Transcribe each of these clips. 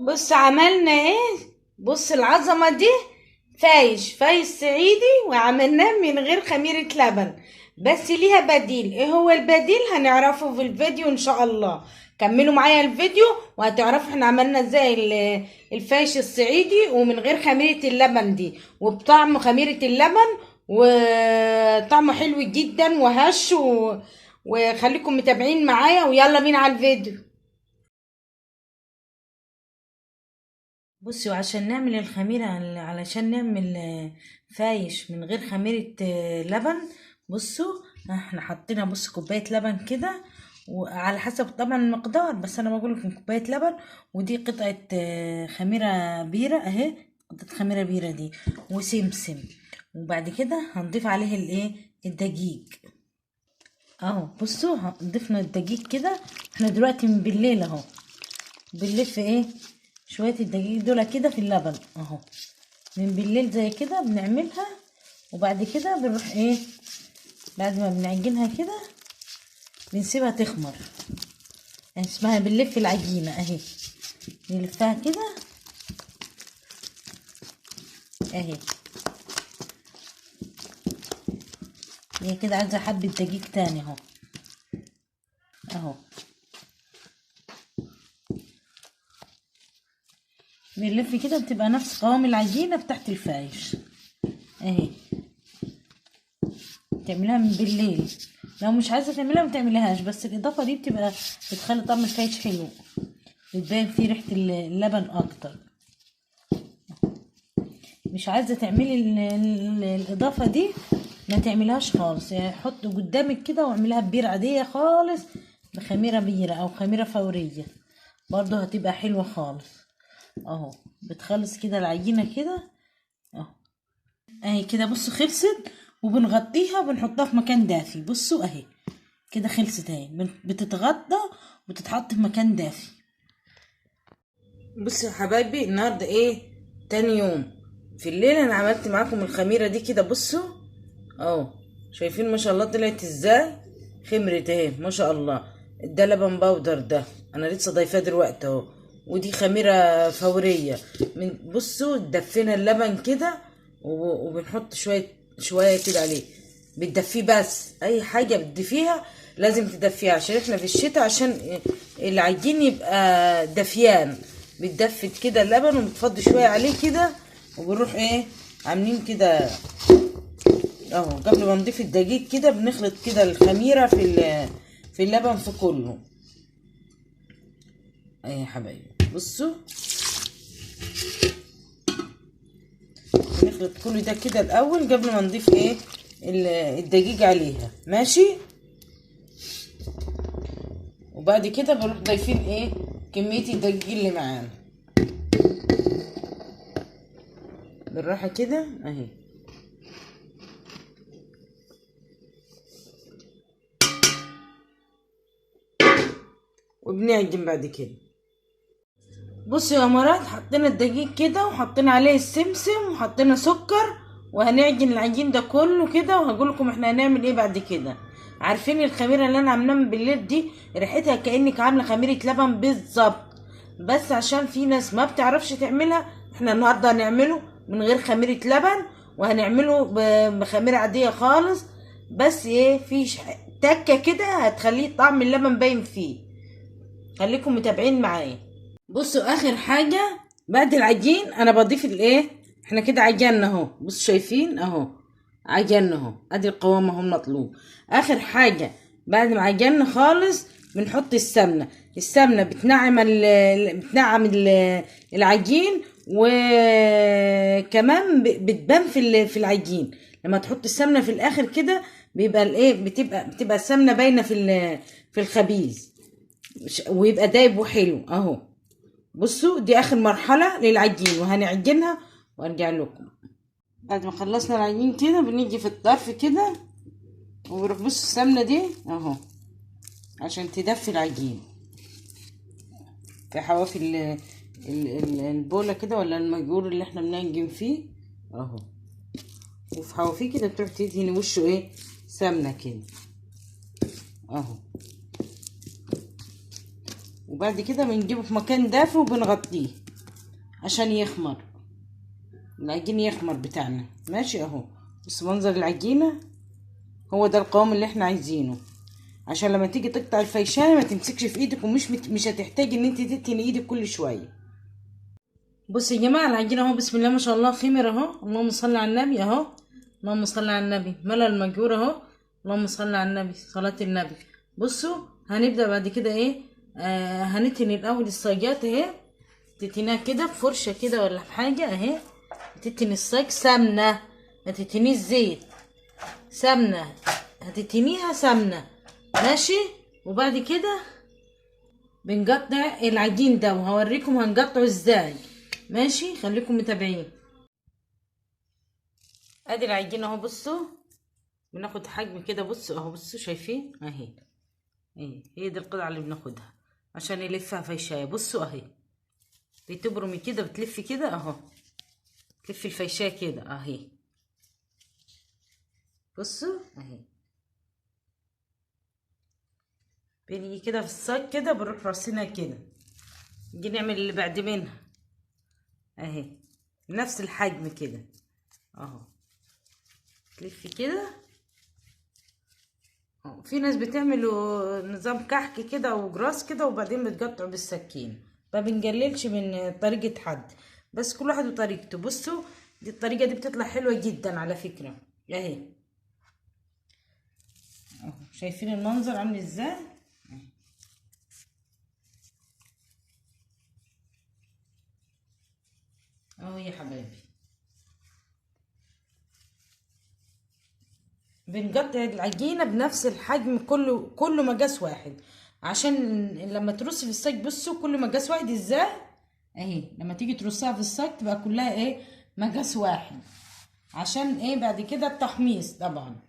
بص عملنا ايه، بص العظمة دي، فايش فايش صعيدي وعملناه من غير خميره لبن، بس ليها بديل. ايه هو البديل؟ هنعرفه في الفيديو ان شاء الله. كملوا معايا الفيديو وهتعرفوا احنا عملنا ازاي الفايش الصعيدي ومن غير خميره اللبن دي، وبطعم خميره اللبن، وطعمه حلو جدا وهش وخليكم متابعين معايا، ويلا بينا على الفيديو. بصوا عشان نعمل الخميرة، علشان نعمل فايش من غير خميرة لبن، بصوا احنا حطينا بص كوباية لبن كده، وعلى حسب طبعا المقدار، بس انا بقول لكم كوباية لبن، ودي قطعة خميرة بيرة اهي، قطعة خميرة بيرة دي، وسمسم. وبعد كده هنضيف عليه الايه، الدقيق اهو. بصوا ضفنا الدقيق كده، احنا دلوقتي من بالليل اهو بنلف ايه شوية الدقيق دول كده في اللبن اهو، من بالليل زي كده بنعملها. وبعد كده بنروح ايه، بعد ما بنعجنها كده بنسيبها تخمر، يعني اسمها بنلف العجينة اهي، نلفها كده اهي. هي كده عايزة حبة دقيق تاني اهو اهو، بنلف كده، بتبقى نفس قوام العجينة بتاعت الفايش اهي. تعمليها من بالليل، لو مش عايزة تعمليها ما تعمليهاش، بس الإضافة دي بتبقى بتخلي طعم الفايش حلو، بتبان فيه ريحة اللبن أكتر. مش عايزة تعملي الإضافة دي ما تعمليهاش خالص، يعني حط قدامك كده واعمليها ببيرة عادية خالص، بخميرة بيرة أو خميرة فورية برضو هتبقى حلوة خالص اهو. بتخلص كده العجينة كده اهو اهي كده. بصوا خلصت، وبنغطيها وبنحطها في مكان دافي. بصوا اهي كده خلصت اهي، بتتغطى وتتحط في مكان دافي. بصوا يا حبايبي النهارده ايه، تاني يوم في الليل انا عملت معاكم الخميرة دي كده. بصوا اهو، شايفين ما شاء الله طلعت ازاي، خمرت اهي ما شاء الله. ده لبن بودر، ده انا لسه ضايفاه دلوقتي اهو، ودي خميرة فورية. من بصوا دفينا اللبن كده وبنحط شوية شوية كده عليه، بتدفيه بس، اي حاجة بتدفيها لازم تدفيها عشان احنا في الشتاء، عشان العجين يبقى دفيان. بتدفت كده اللبن وبتفضي شوية عليه كده، وبنروح ايه عاملين كده اهو. قبل ما نضيف الدقيق كده بنخلط كده الخميرة في اللبن في كله اهي يا حبايبي. بصوا بنخلط كل ده كده الاول قبل ما نضيف ايه الدقيق عليها، ماشي. وبعد كده بنروح ضايفين ايه كمية الدقيق اللي معانا بالراحة كده اهي. وبنعجن بعد كده. بصوا يا مرات، حطينا الدقيق كده وحطينا عليه السمسم وحطينا سكر، وهنعجن العجين ده كله كده، وهقول لكم احنا هنعمل ايه بعد كده. عارفين الخميره اللي انا عاملاها من بالليل دي ريحتها كانك عامله خميره لبن بالظبط، بس عشان في ناس ما بتعرفش تعملها، احنا النهارده هنعمله من غير خميره لبن، وهنعمله بخميره عادية خالص، بس ايه في تكه كده هتخليه طعم اللبن باين فيه. خليكم متابعين معايا. بصوا اخر حاجة بعد العجين انا بضيف الايه، احنا كده عجنا اهو، بصوا شايفين اهو عجنا اهو، ادي القوام اهو المطلوب. اخر حاجة بعد ما عجنا خالص بنحط السمنة. السمنة بتنعم العجين، وكمان بتبان في العجين. لما تحط السمنة في الاخر كده بيبقى الايه، بتبقى السمنة باينة في الخبيز، ويبقى دايب وحلو اهو. بصوا دي اخر مرحلة للعجين، وهنعجنها وارجع لكم. بعد ما خلصنا العجين كده بنيجي في الطرف كده وبنروح بصوا السمنة دي اهو عشان تدفي العجين في حواف البوله كده، ولا المجور اللي احنا بنعجن فيه اهو، وفي حوافيه كده بتروح تدهني وشه ايه سمنه كده اهو. وبعد كده بنجيبه في مكان دافي وبنغطيه. عشان يخمر العجين، يخمر بتاعنا. ماشي اهو، بس منظر العجينة هو ده القوام اللي احنا عايزينه، عشان لما تيجي تقطع الفيشايه ما تمسكش في ايدك، ومش مش هتحتاجي ان انت تتني ايدك كل شوية. بصوا يا جماعة العجينة اهو بسم الله ما شاء الله خمر اهو، اللهم صل على النبي اهو، اللهم صل على النبي، ملأ المجور اهو، اللهم صل على النبي، صلاة النبي. بصوا هنبدا بعد كده ايه، هنتني الاول الصاجات اهي، تتنيها كده بفرشه كده ولا بحاجة اهي، تتني الصاج سمنه، ما تتنيش زيت، سمنه، هتتنيها سمنه. ماشي، وبعد كده بنقطع العجين ده، وهوريكم هنقطعه ازاي. ماشي، خليكم متابعين. ادي العجين اهو، بصوا بناخد حجم كده، بصوا اهو، بصوا شايفين اهي، اهي هي دي القطعة اللي بناخدها عشان نلفها فيشايه. بصوا اهي بتبرمي كده، بتلفي كده اهو، تلفي الفيشايه كده اهي، بصوا اهي، بنيجي كده في الصاج كده، بنروح راسنا كده، نيجي نعمل اللي بعد منها اهي نفس الحجم كده اهو، تلفي كده. في ناس بتعملوا نظام كحك كده وجراس كده، وبعدين بتقطعوا بالسكين، ما بنقللش من طريقة حد، بس كل واحد وطريقته. بصوا دي الطريقة دي بتطلع حلوة جدا على فكرة اهي اهو، شايفين المنظر عامل ازاي؟ اهو يا حبايبي، بنقطع العجينة بنفس الحجم، كله مقاس واحد، عشان لما ترصي في الصاج. بصوا كله مقاس واحد ازاي اهي، لما تيجي ترصها في الصاج تبقى كلها ايه، مقاس واحد، عشان ايه بعد كده التحميص طبعا،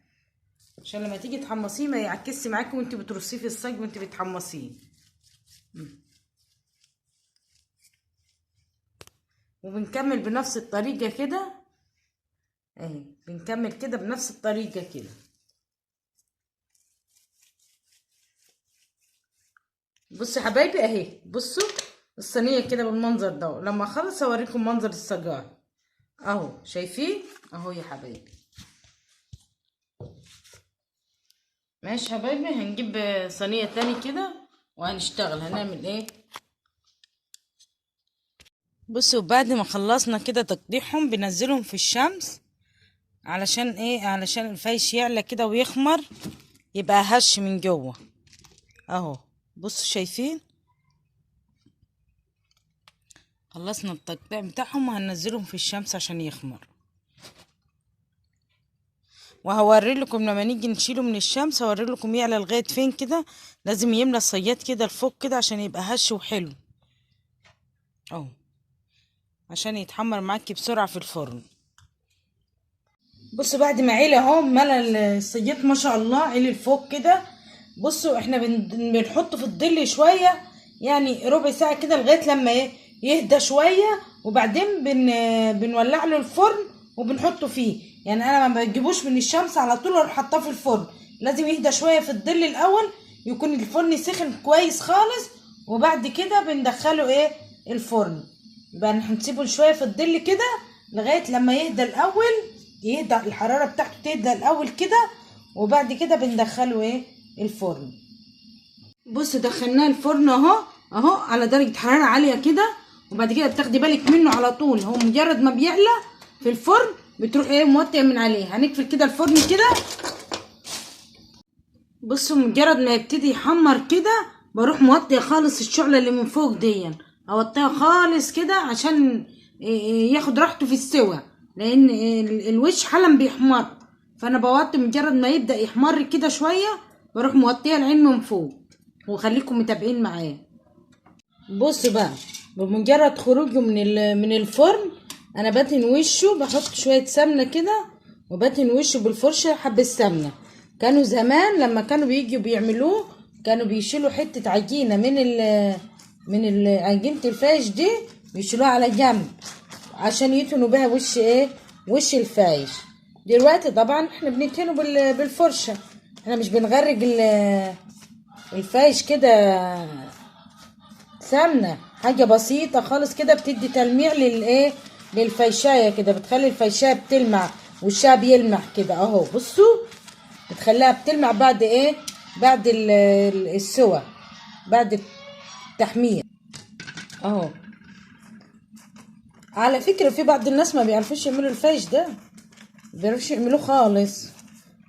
عشان لما تيجي تحمصيه ما يعكسش معاكي وانت بترصيه في الصاج وانت بتحمصيه. وبنكمل بنفس الطريقة كده اهي، بنكمل كده بنفس الطريقة كده. بصوا يا حبايبي اهي، بصوا الصينية كده بالمنظر ده، لما اخلص اوريكم منظر السجار اهو، شايفين اهو يا حبايبي. ماشي يا حبايبي، هنجيب صينية تاني كده وهنشتغل. هنعمل ايه؟ بصوا بعد ما خلصنا كده تقطيعهم بنزلهم في الشمس، علشان ايه؟ علشان الفيش يعلى كده ويخمر، يبقى هش من جوه اهو. بصوا شايفين، خلصنا التقطيع بتاعهم وهننزلهم في الشمس عشان يخمر. وهوري لكم لما نيجي نشيله من الشمس، هوري لكم يعلى لغاية فين كده. لازم يملى الصياد كده لفوق كده عشان يبقى هش وحلو اهو، عشان يتحمر معاكي بسرعة في الفرن. بصوا بعد ما عيل اهو، ملى الصياد ما شاء الله، عيل لفوق كده. بصوا احنا بنحطه في الظل شوية، يعني ربع ساعة كده لغاية لما ايه يهدى شوية، وبعدين بنولع له الفرن وبنحطه فيه. يعني انا ما بجيبوش من الشمس على طول واروح حاطاه في الفرن، لازم يهدى شوية في الظل الاول، يكون الفرن سخن كويس خالص، وبعد كده بندخله ايه الفرن. يبقى هنسيبه شوية في الظل كده لغاية لما يهدى الاول، يهدى الحرارة بتاعته تهدى الاول كده، وبعد كده بندخله ايه الفرن. بصوا دخلناه الفرن اهو اهو على درجه حرارة عالية كده، وبعد كده بتاخدي بالك منه على طول، هو مجرد ما بيعلى في الفرن بتروح ايه موطيه من عليه. هنقفل كده الفرن كده. بصوا مجرد ما يبتدي يحمر كده بروح موطيه خالص الشعلة اللي من فوق دي، اوطيها خالص كده عشان ياخد راحته في السوا، لان الوش حالا بيحمر، فانا بوطي مجرد ما يبدا يحمر كده شوية بروح موطيه العين من فوق. وخليكم متابعين معايا. بصوا بقى بمجرد خروجه من الفرن انا بتن وشه، بحط شوية سمنه كده وبتن وشه بالفرشه حبه سمنه. كانوا زمان لما كانوا بيجوا بيعملوه كانوا بيشيلوا حتة عجينه من عجينه الفايش دي، بيشيلوها على جنب عشان يتنوا بيها وش ايه وش الفايش. دلوقتي طبعا احنا بنتهنه بالفرشه، احنا مش بنغرق الفايش كده سمنه، حاجة بسيطة خالص كده، بتدي تلميع للايه، للفيشايه كده، بتخلي الفيشايه بتلمع وشها بيلمع كده اهو. بصوا بتخليها بتلمع بعد ايه، بعد السوى، بعد التحمير اهو. على فكرة في بعض الناس ما بيعرفوش يعملوا الفيش ده، ما بيعرفوش يعملوه خالص،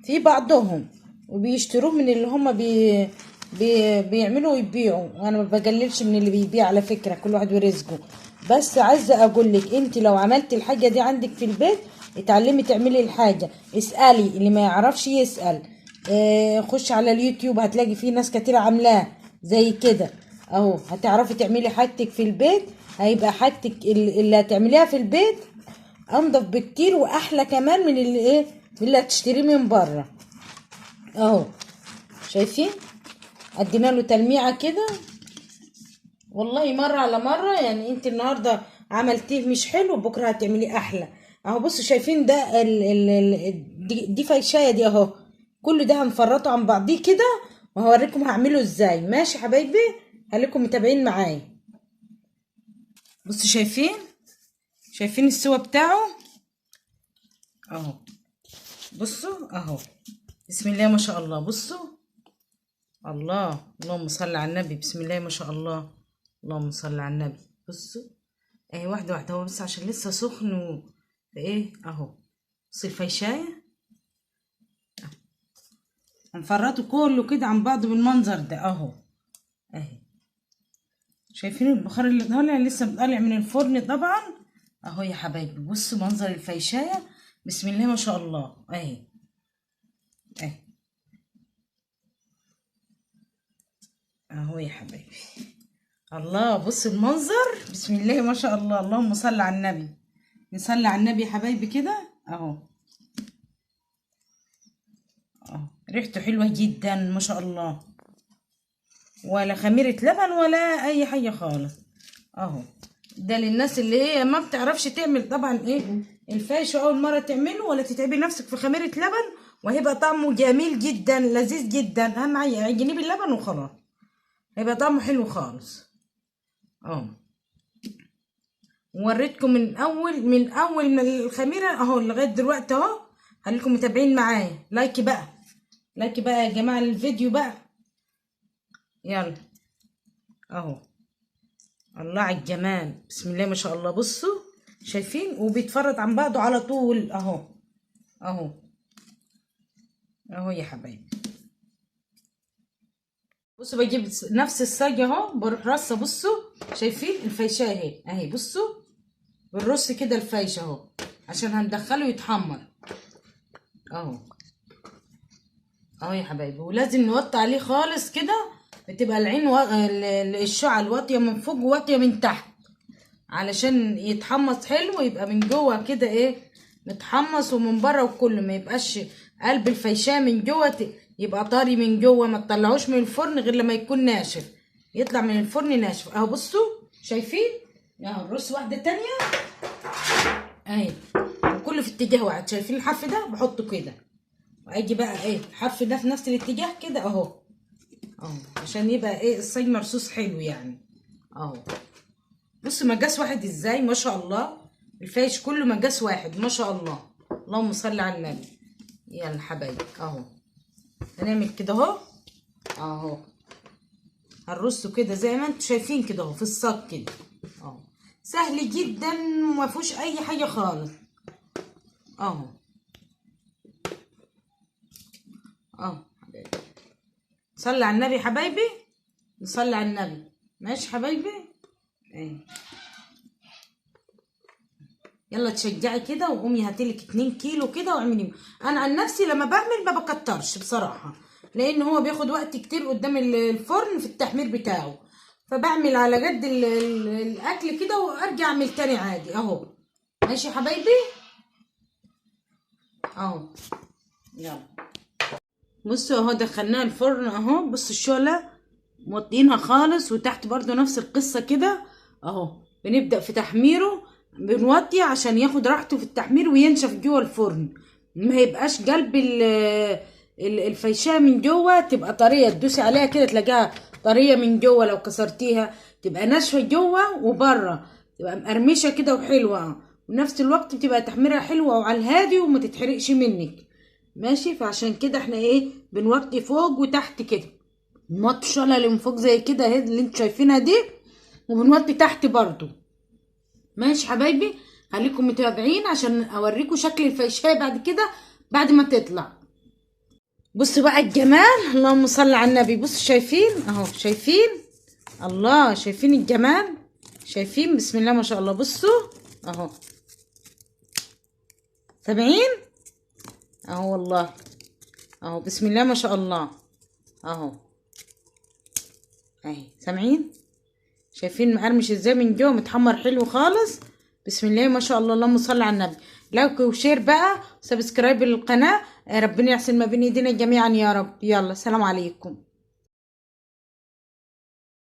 في بعضهم وبيشتروه من اللي هما بي بي بيعملوا ويبيعوا. انا ما بقللش من اللي بيبيع على فكرة، كل واحد ورزقه، بس عايزة اقول لك انت لو عملتي الحاجة دي عندك في البيت اتعلمي تعملي الحاجة، اسألي اللي ما يعرفش يسأل، اه خش على اليوتيوب هتلاقي فيه ناس كتير عاملاه زي كده اهو، هتعرفي تعملي حاجتك في البيت، هيبقى حاجتك اللي هتعمليها في البيت انضف بكتير واحلى كمان من اللي ايه، من اللي هتشتريه من بره اهو. شايفين ادينا له تلميعه كده، والله مرة على مرة يعني. انت النهارده عملتيه مش حلو، بكره هتعمليه احلى اهو. بصوا شايفين ده دي فيشايه دي اهو، كل ده هنفرطه عن بعضيه كده وهوريكم هعمله ازاي. ماشي حبايبي، خليكم متابعين معايا. بصوا شايفين السوا بتاعه اهو. بصوا اهو، بسم الله ما شاء الله. بصوا الله، اللهم صل على النبي، بسم الله ما شاء الله، اللهم صل على النبي. بصوا اهي واحدة واحدة، هو بس عشان لسه سخن و ايه اهو. بصي الفيشايه هنفرطه كله كده عن بعضه بالمنظر ده اهو. اهي شايفين البخار اللي طالع، لسه طالع من الفرن طبعا اهو يا حبايبي. بصوا منظر الفيشايه، بسم الله ما شاء الله. اهي اهي اهو يا حبايبي. الله، بصوا المنظر، بسم الله ما شاء الله، اللهم صل على النبي. نصلي على النبي يا حبايبي كده اهو. اهو ريحته حلوة جدا ما شاء الله، ولا خميره لبن ولا اي حاجة خالص اهو. ده للناس اللي هي ما بتعرفش تعمل طبعا ايه الفاش اول مرة تعمله، ولا تتعبي نفسك في خميره لبن، وهيبقى طعمه جميل جدا لذيذ جدا. اهم حاجة عجنيه باللبن وخلاص، هيبقى طعمه حلو خالص اهو. وريتكم من اول ما الخميره اهو لغاية دلوقتي اهو. خليكم متابعين معايا، like بقى، like بقى يا جماعة للفيديو بقى. يلا اهو، الله على الجمال، بسم الله ما شاء الله. بصوا شايفين، وبيتفرط عن بعضه على طول اهو اهو اهو يا حبايبي. بصوا بجيب نفس الصاج اهو، بروح رصه. بصوا شايفين الفيشه اهي اهي، بصوا بنرص كده الفيشه اهو عشان هندخله يتحمر اهو اهو يا حبايبي. ولازم نوطي عليه خالص كده، بتبقى العين الشعل واطية من فوق وواطيه من تحت علشان يتحمص حلو، ويبقى من جوه كده ايه متحمص، ومن بره وكله ما يبقاش قلب الفيشاه من جوه، يبقى طري من جوه. ما تطلعوش من الفرن غير لما يكون ناشف، يطلع من الفرن ناشف اهو. بصوا شايفين اهو، نرص واحدة تانية اهي، وكله في اتجاه واحد. شايفين الحرف ده بحطه كده، واجي بقى ايه الحرف ده في نفس الاتجاه كده اهو اهو، عشان يبقى ايه الصاج مرصوص حلو يعني اهو. بصوا مقاس واحد ازاي ما شاء الله، الفايش كله مقاس واحد ما شاء الله، اللهم صل على النبي. يلا حبايبي اهو، هنعمل كده اهو اهو، هنرصه كده زي ما انتم شايفين كده اهو في الصاج كده اهو. سهل جدا وما فيهوش اي حاجة خالص اهو اهو. حبايبي صلي على النبي حبايبي، نصلي على النبي ماشي حبايبي. ايه يلا تشجعي كده وقومي هاتلك 2 كيلو كده واعملي. انا عن نفسي لما بعمل ما بكترش بصراحة، لان هو بياخد وقت كتير قدام الفرن في التحمير بتاعه، فبعمل على قد الاكل كده وارجع اعمل تاني عادي اهو. ماشي حبايبي اهو. يلا بصوا اهو دخلناها الفرن اهو. بصوا الشعلة موطينها خالص، وتحت برضو نفس القصة كده اهو. بنبدا في تحميره، بنوطي عشان ياخد راحته في التحمير وينشف جوه الفرن، ما يبقاش قلب الفيشاه من جوه تبقى طرية، تدوسي عليها كده تلاقيها طرية من جوه، لو كسرتيها تبقى ناشفة جوه وبره، تبقى مقرمشه كده وحلوه، ونفس الوقت بتبقى تحميرها حلوة وعلى الهادي وما تتحرقش منك. ماشي، فعشان كده احنا ايه بنوطي فوق وتحت كده، نوطي الشعلة اللي من فوق زي كده اهي اللي انتوا شايفينها دي، وبنوطي تحت برضو. ماشي حبايبي، خليكم متابعين عشان اوريكم شكل الفيشايه بعد كده بعد ما تطلع. بصوا بقى الجمال، اللهم صل على النبي. بصوا شايفين اهو، شايفين الله، شايفين الجمال، شايفين بسم الله ما شاء الله. بصوا اهو، سامعين اهو، والله اهو بسم الله ما شاء الله اهو اهي، سامعين شايفين مقرمش ازاي من جوه، متحمر حلو خالص بسم الله ما شاء الله، اللهم صل على النبي. like و share بقى، subscribe للقناة، ربنا يحسن ما بين ايدينا جميعا يا رب. يلا سلام عليكم.